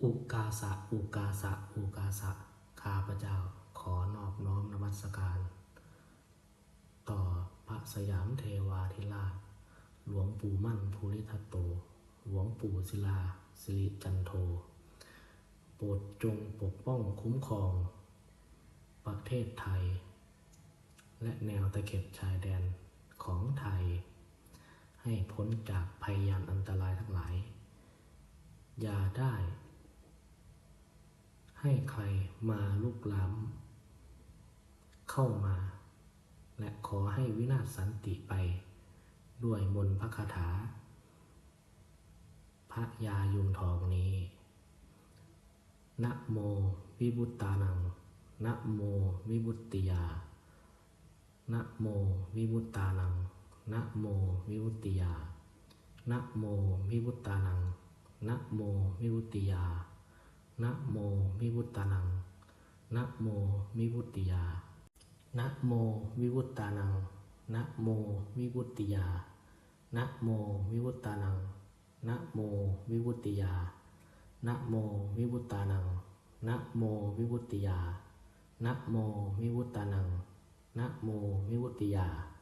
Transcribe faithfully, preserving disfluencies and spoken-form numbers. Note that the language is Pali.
Ukāsa, ukāsa, ukāsa. ข้าพเจ้าขอนอบน้อมนมัสการ ต่อพระสยามเทวาธิราช หลวงปู่มั่นภูริทัตโต หลวงปู่ศิลาสิริจันโท โปรดจงปกป้องคุ้มครองประเทศไทย และแนวตะเข็บชายแดนของไทย ให้พ้นจากภัยยานอันตรายทั้งหลาย อย่าได้ ให้ใครมาลุกล้ำเข้ามา และขอให้วินาศสันติไป ด้วยมนต์พระคาถาพญายุงทองนี้ Namo vibuttānaṃ, namo vibuttiyā. Namo vibuttānaṃ, namo vibuttiyā. Namo vibuttānaṃ, namo vibuttiyā. Namo vibuttānaṃ, namo vibuttiyā. Namo vibuttānaṃ, namo vibuttiyā. Namo vibuttānaṃ, namo vibuttiyā. Namo vibuttānaṃ, namo vibuttiyā. Namo vibuttānaṃ, namo vibuttiyā.